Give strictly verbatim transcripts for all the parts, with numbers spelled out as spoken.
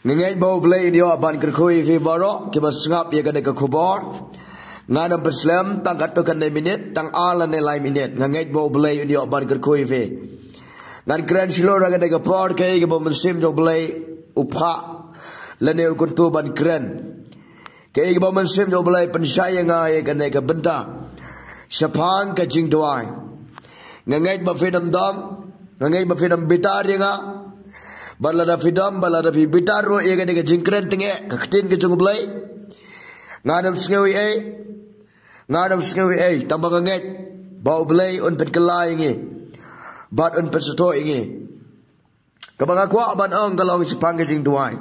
Nga ngeit ba U Blei un ïoh ban kyrkhu ïa phi baroh kiba sngap ïa kane ka khubor. Ngan ym pynslem tang katto katne minit, tang ar lane lai minit. Nga ngeit ba U Blei un ïoh ban kyrkhu ïa phi. Ngan kren shlur ha kane ka por, kaei kaba U Mynsiem jong U Blei u phah lane u kyntu ban kren. Kaei kaba U Mynsiem jong U Blei pynshai ïa nga ïa kane ka bynta shaphang ka jingduwai. Nga ngeit ba phin ym dom, nga ngeit ba phin ym bitar ïa nga. Bad lada phi dom, bad lada phi bitar ruh ïa kane ka jingkren tyngeh ka ktien ka jong U Blei, ngan ym sngew ei ei, ngan ym sngew ei ei, tang ba nga ngeit ba U Blei un pynkylla ïa ngi bad un pynsatoh ïa ngi. Kaba nga kwah ban ong ka long shaphang ka jingduwai.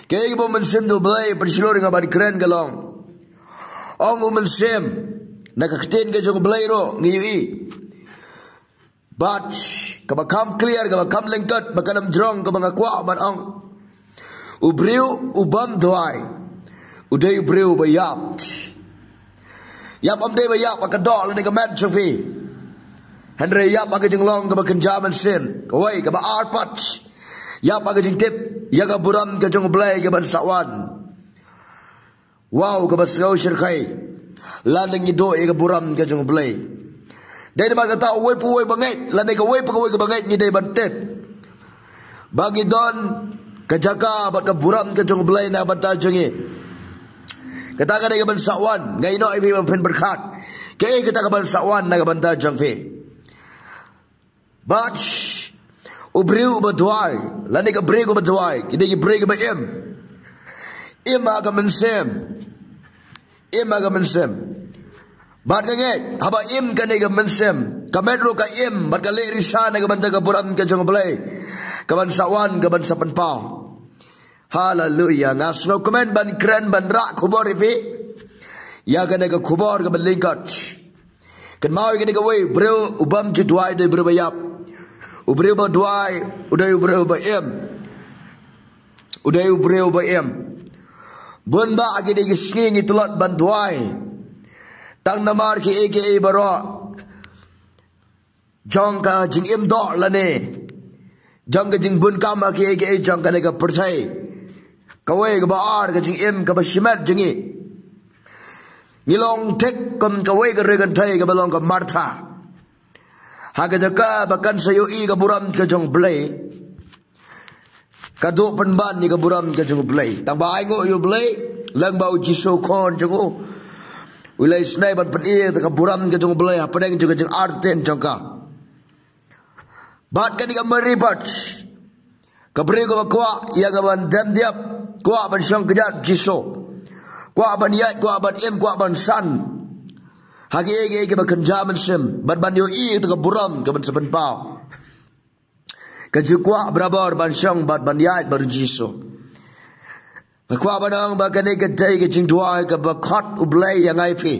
Kaei kaba U Mynsiem jong U Blei pynshlur ïa nga ban kren ka long, ong U Mynsiem, na ka ktien ka jong U Blei ruh ngi ïohi. Bad kaba kham clear, kaba kham lyngkot, ba kan ym jrong, kaba nga kwah ban ong, u briew u bym duwai u dei u briew ba ïap. Ïap ym dei ba ïap ha ka doh lane ka met jong phi, hynrei ïap ha ka jinglong kaba kynja mynsiem. Kawei, kaba ar pat, ïap ha ka jingtip ïa ka burom ka jong U Blei kaban sa wan. Wow, kaba sngew shyrkhei lada ngi duh ïa ka burom ka jong U Blei. Dei namar kata uwei pa uwei ba ngeit lane kawei pa kawei kaba ngeit ngi dei ban tip ba ngi don ka jaka bad ka burom ka jong U Blei na ka bynta jong ngi. Kata ka dei kaban sa wan, nga ïeh noh ïa phi ba phin pyrkhat kaei kata kaban sa wan na ka bynta jong phi. Bad u briew uba duwai lane ka briew kaba duwai ki dei ki briew kiba im. Im ha ka mynsiem. Im ha ka mynsiem. Bad nga ngeit haba im kane ka mynsiem, ka met ruh ka im bad ka leh risa na ka bynta ka burom ka jong U Blei kaban sa wan, kaban sa pynpaw. Haleluya. Nga sngewkmen ban kren, ban rah khubor ïa phi ïa kane ka khubor kaba lyngkot. Kynmaw ïa kane kawei, u briew u bym ju duwai u dei u briew ba ïap. U briew ba duwai u dei u briew ba im. U dei u briew ba im. Bun bah ha kine ki sngi ngi tlot ban duwai tang namar kiei kiei baroh jong ka jingim doh lane jong ka jingbun kam ha kiei kiei jong kane ka pyrthei. Kawei, kaba ar, ka jingim kaba shimet jong ngi. Ngi long thik kum kawei ka ri kynthei kaba long ka Martha. Ha ka jaka ba kan sa ïohi ka burom ka jong U Blei, ka duh pynban ïa ka burom ka jong U Blei. Tang ba ainguh ïa U Blei, lem bad U Jisu Khun jong u, u la isynei ban pyni ïa ka burom ka jong U Blei hapdeng jong ka jingartatien jong ka. Bad kane ka Mari pat, ka briew kaba kwah ïa kaban dem diap, kwah ban shong kjat Jisu, kwah ban ïaid, kwah ban im, kwah ban san ha kiei kiei kiba kynja mynsiem bad ban ïohi ïa ka burom kaban sa pynpaw. Ka ju kwah barabor ban shong bad ban ïaid bad U Jisu. Nga kwah ban ong ba kane ka dei ka jingduwai kaba khot U Blei ïa nga ïa phi.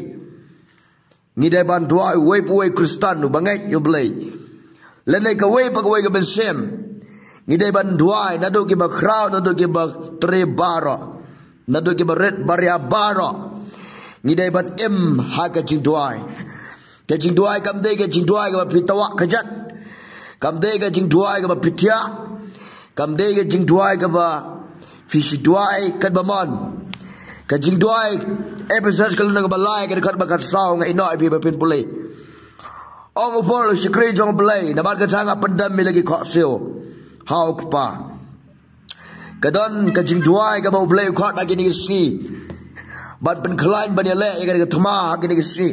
Ngi dei ban duwai, uwei pa uwei Khristan uba ngeit ïa U Blei lane kawei pa kawei ka mynsiem. Ngi dei ban duwai naduh kiba khraw, naduh kiba trei baroh, naduh kiba rit baria baroh. Ngi dei ban im ha ka jingduwai. Ka jingduwai kam dei ka jingduwai kaba phi tawah kjat. Kam dei ka jingduwai kaba phi thiah. Kam dei ka jingduwai kaba phi shu duwai katba mon. Ka jingduwai Ephesus ka lynnong kaba lai, ka dkhot ba khatsaw, nga ïeh noh ïa phi ba phin pule. Ong u Paul, u shakri jong U Blei, namar kata nga pyndem ïa la ki khohsiew ha U Kpa. Ka don ka jingduwai kaba U Blei u khot ha kine ki sngi ban pynkhlaiñ, ban ïaleh ïa kane ka thma ha kine ki sngi.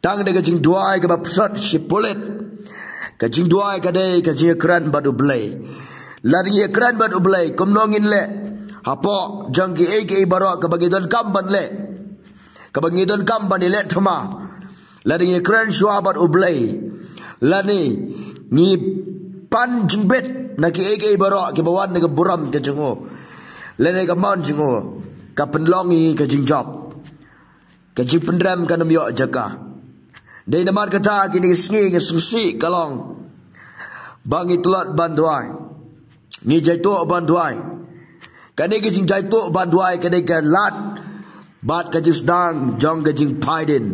Tang da ka jingduwai kaba psot shi pulit. Ka jingduwai ka dei ka jingïakren bad U Blei. Lada ngi ïakren bad U Blei, kumno ngin leh hapoh jong kiei kiei baroh kaba ngi donkam ban leh, kaba ngi donkam ban ïaleh thma? Lada ngi ïakren shuwa bad U Blei, lane ngi pan jingbit na kiei kiei baroh kiba wan na ka burom ka jong u lane ka mon jong u, ka pynlong ïa ka jingjop. Ka jingpynrem kan ym ïoh jaka. Dei namar kata kine ki sngi nga sngewsih ka long ba ngi tlot ban duwai, ngi jaituh ban duwai. Kane ka jingjaituh ban duwai ka dei ka lad bad ka jingsdang jong ka jingphaidien.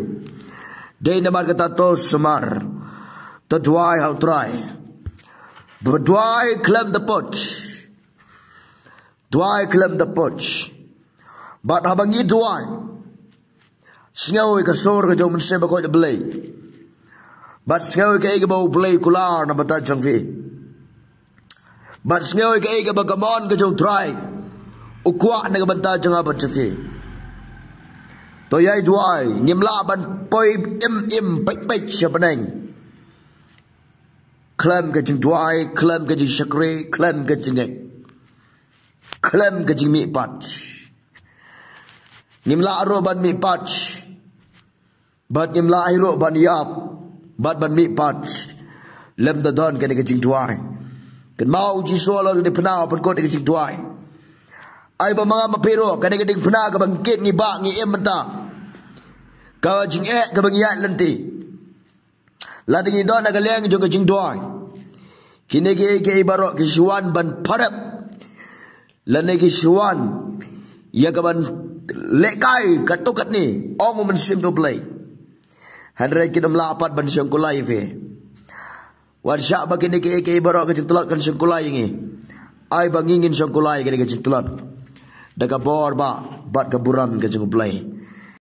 Dei namar kata to sumar, to duwai ha U Trai. Ba duwai khlem da put. Duwai khlem da poi. Bad haba ngi duwai, sngew ïa ka sur ka jong u Mynsiem Bakhuid U Blei. Bad sngew ïa kaei kaba U Blei u kular na ka bynta jong phi. Bad sngew ïa kaei kaba ka mon ka jong U Trai u kwah na ka bynta jong nga bad jong phi. To ïai duwai, ngim lah ban poi im im peit peit sha bneng khlem ka jingduwai, khlem ka jingshakri, khlem ka jingngeit, khlem ka jingmihpat. Ngim lah ruh ban mihpat, bad ngim lah ruh ban ïap, bad ban mihpat lymda don kane ka jingduwai. Kynmaw, U Jisu u la dep phna, u pynkut ïa ka jingduwai. Ai ba ma nga ma phi ruh, kane ka diengphna kaba ngi kit, ngi bah, ngi im mynta, ka jingeh kaba ngi ïaid lynti, lada ngi don ha ka liang jong ka jingduwai, kine kiei kiei baroh ki shu wan ban pharep, lane ki shu wan ïa kaban lehkai katto katne, ong u Mynsiem U Blei. Hynrei kin ym lah pat ban shongkular ïa phi. Wat shah ba kine kiei kiei baroh ka jingtlot kan shongkular ïa ngi. Ai ba ngi ngin shongkular ïa kane ka jingtlot da ka bor bah bad ka burom ka jong U Blei.